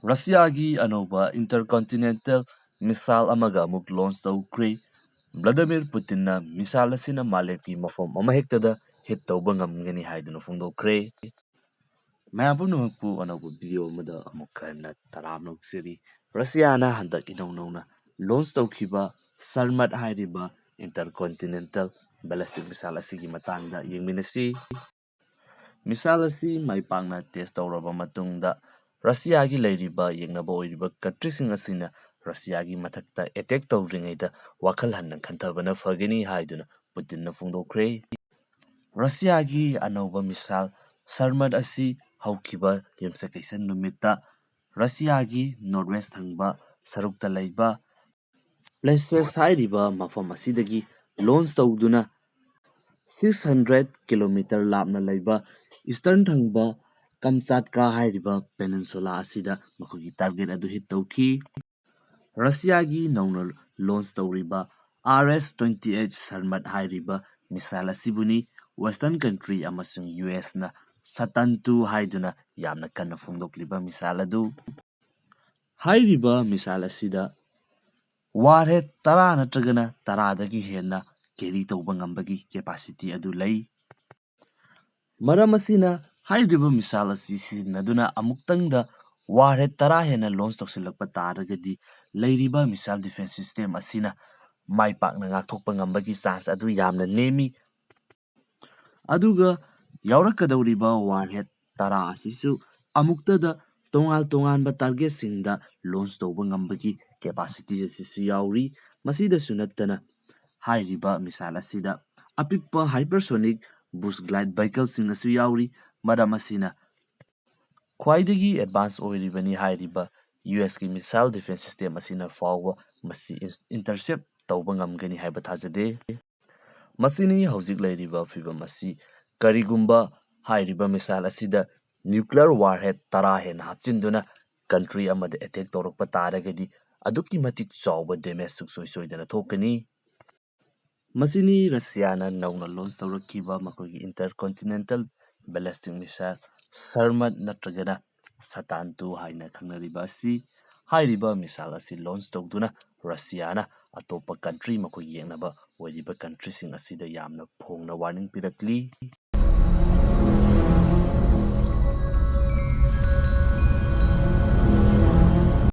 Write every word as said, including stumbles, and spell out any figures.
ꯔꯁꯤꯌꯥꯒꯤ ꯑꯅꯧꯕ intercontinental missile ꯑꯃꯒ ꯑꯃꯨꯛ launch ꯇꯧꯈ꯭ꯔꯦ꯫ ꯚ꯭ꯂꯥꯗꯤꯃꯤꯔ ꯄꯨꯇꯤꯟꯅ missile ꯑꯁꯤꯅ ꯃꯥꯂꯦꯝꯒꯤ ꯃꯐꯝ ꯑꯃꯍꯦꯛꯇꯗ hit ꯇꯧꯕ ꯉꯝꯒꯅꯤ ꯍꯥꯏꯗꯨꯅ ꯐꯣꯡꯗꯣꯛꯈ꯭ꯔꯦ꯫ ꯃꯌꯥꯝ ꯄꯨꯝꯅꯃꯛꯄꯨ ꯑꯅꯧꯕ video ꯑꯃꯗ ꯑꯃꯨꯛ ꯍꯟꯅ ꯇꯔꯥꯝꯅ ꯑꯣꯛꯆꯔꯤ꯫ ꯔꯁꯤꯌꯥꯅ ꯍꯟꯗꯛ ꯏꯅꯧ ꯅꯧꯅ launch ꯇꯧꯈꯤꯕ Sarmat ꯍꯥꯏꯔꯤꯕ intercontinental ballistic missile ꯑꯁꯤꯒꯤ ꯃꯇꯥꯡꯗ ꯌꯦꯡꯃꯤꯟꯅꯁꯤ꯫ Missile ꯑꯁꯤ ꯃꯥꯏ ꯄꯥꯛꯅ test ꯇꯧꯔꯕ ꯃꯇꯨꯡꯗ, ꯔꯁꯤꯌꯥꯒꯤ ꯂꯩꯔꯤꯕ ꯌꯦꯛꯅꯕ ꯑꯣꯏꯔꯤꯕ countryꯁꯤꯡ ꯑꯁꯤꯅ ꯔꯁꯤꯌꯥꯒꯤ ꯃꯊꯛꯇ attack ꯇꯧꯗ꯭ꯔꯤꯉꯩꯗ ꯋꯥꯈꯜ ꯍꯟꯅ ꯈꯟꯊꯕꯅ ꯐꯒꯅꯤ ꯍꯥꯏꯗꯨꯅ ꯄꯨꯇꯤꯟꯅ ꯐꯣꯡꯗꯣꯛꯈ꯭ꯔꯦ꯫ ꯔꯁꯤꯌꯥꯒꯤ ꯑꯅꯧꯕ missile Sarmat ꯑꯁꯤ ꯍꯧꯈꯤꯕ ꯌꯨꯝꯁꯀꯩꯁ ꯅꯨꯃꯤꯠꯇ ꯔꯁꯤꯌꯥꯒꯤ north west ꯊꯪꯕ ꯁꯔꯨꯛꯇ ꯂꯩꯕ Plesets ꯍꯥꯏꯔꯤꯕ ꯃꯐꯝ ꯑꯁꯤꯗꯒꯤ launch ꯇꯧꯗꯨꯅ six hundred kilometer ꯂꯥꯞꯅ ꯂꯩꯕ eastern ꯊꯪꯕ Kamchatka ꯍꯥꯏꯔꯤꯕ peninsula ꯑꯁꯤꯗ ꯃꯈꯣꯏꯒꯤ target ꯑꯗꯨ hit ꯇꯧꯈꯤ꯫ ꯔꯁꯤꯌꯥꯒꯤ ꯅꯧꯅ launch ꯇꯧꯔꯤꯕ R S twenty eight Sarmat ꯍꯥꯏꯔꯤꯕ missile ꯑꯁꯤꯕꯨꯅꯤ western country ꯑꯃꯁꯨꯡ U S ꯅ Satan two ꯍꯥꯏꯗꯨꯅ ꯌꯥꯝꯅ ꯀꯟꯅ ꯐꯣꯡꯗꯣꯛꯂꯤꯕ missile ꯑꯗꯨ꯫ ꯍꯥꯏꯔꯤꯕ missile ꯑꯁꯤꯗ warhead ꯇꯔꯥ ꯅꯠꯇ꯭ꯔꯒꯅ ꯇꯔꯥꯗꯒꯤ ꯍꯦꯟꯅ carry ꯇꯧꯕ ꯉꯝꯕꯒꯤ capacity ꯑꯗꯨ ꯂꯩ꯫ ꯃꯔꯝ ꯑꯁꯤꯅ ꯍꯥꯏꯔꯤꯕ missile ꯑꯁꯤ ꯁꯤꯖꯤꯟꯅꯗꯨꯅ ꯑꯃꯨꯛꯇꯪꯗ warhead ꯇꯔꯥ ꯍꯦꯟꯅ launch ꯇꯧꯁꯤꯜꯂꯛꯄ ꯇꯥꯔꯒꯗꯤ ꯂꯩꯔꯤꯕ missile defense system ꯑꯁꯤꯅ ꯃꯥꯏ ꯄꯥꯛꯅ ꯉꯥꯛꯊꯣꯛꯄ ꯉꯝꯕꯒꯤ chance ꯑꯗꯨ ꯌꯥꯝꯅ ꯅꯦꯝꯃꯤ꯫ ꯑꯗꯨꯒ ꯌꯥꯎꯔꯛꯀꯗꯧꯔꯤꯕ warhead ꯇꯔꯥ ꯑꯁꯤꯁꯨ ꯑꯃꯨꯛꯇꯗ ꯇꯣꯉꯥꯟ ꯇꯣꯉꯥꯟꯕ targetꯁꯤꯡꯗ launch ꯇꯧꯕ ꯉꯝꯕꯒꯤ capacity ꯑꯁꯤꯁꯨ ꯌꯥꯎꯔꯤ꯫ ꯃꯁꯤꯗꯁꯨ ꯅꯠꯇꯅ ꯍꯥꯏꯔꯤꯕ missile ꯑꯁꯤꯗ ꯑꯄꯤꯛꯄ hypersonic bush glide vehicleꯁꯤꯡ ꯑꯁꯨ ꯌꯥꯎꯔꯤ꯫ ꯃꯔꯝ ꯑꯁꯤꯅ ꯈ꯭ꯋꯥꯏꯗꯒꯤ advance ꯑꯣꯏꯔꯤꯕꯅꯤ ꯍꯥꯏꯔꯤꯕ U S ꯀꯤ missile defense system ꯑꯁꯤꯅ ꯐꯥꯎꯕ ꯃꯁꯤ intercept ꯇꯧꯕ ꯉꯝꯒꯅꯤ ꯍꯥꯏꯕ ꯊꯥꯖꯗꯦ꯫ ꯃꯁꯤꯅꯤ ꯍꯧꯖꯤꯛ ꯂꯩꯔꯤꯕ ꯐꯤꯕꯝ ꯑꯁꯤ꯫ ꯀꯔꯤꯒꯨꯝꯕ ꯍꯥꯏꯔꯤꯕ missile ꯑꯁꯤꯗ nuclear warhead ꯇꯔꯥ ꯍꯦꯟꯅ ꯍꯥꯞꯆꯤꯟꯗꯨꯅ country ꯑꯃꯗ attack ꯇꯧꯔꯛꯄ ꯇꯥꯔꯒꯗꯤ ꯑꯗꯨꯛꯀꯤ ꯃꯇꯤꯛ ꯆꯥꯎꯕ damage ꯁꯨꯡꯁꯣꯏ ꯁꯣꯏꯗꯅ ꯊꯣꯛꯀꯅꯤ꯫ ꯃꯁꯤꯅꯤ ꯔꯁꯤꯌꯥꯅ ꯅꯧꯅ launch ꯇꯧꯔꯛꯈꯤꯕ ꯃꯈꯣꯏꯒꯤ intercontinental ballistic missile Sarmat ꯅꯠꯇ꯭ꯔꯒꯅ ꯁꯇꯥꯟ ꯇꯨ ꯍꯥꯏꯅ ꯈꯪꯅꯔꯤꯕ ꯑꯁꯤ, ꯍꯥꯏꯔꯤꯕ ꯃꯤꯁꯥꯏꯜ ꯑꯁꯤ ꯂꯣꯟꯆ ꯇꯧꯗꯨꯅ ꯔꯁꯤꯌꯥꯅ ꯑꯇꯣꯞꯄ ꯀꯟꯇ꯭ꯔꯤ, ꯃꯈꯣꯏꯒꯤ ꯌꯦꯛꯅꯕ ꯑꯣꯏꯔꯤꯕ ꯀꯟꯇ꯭ꯔꯤꯁꯤꯡ ꯑꯁꯤꯗ ꯌꯥꯝꯅ ꯐꯣꯡꯅ ꯋꯥꯔꯅꯤꯡ ꯄꯤꯔꯛꯂꯤ꯫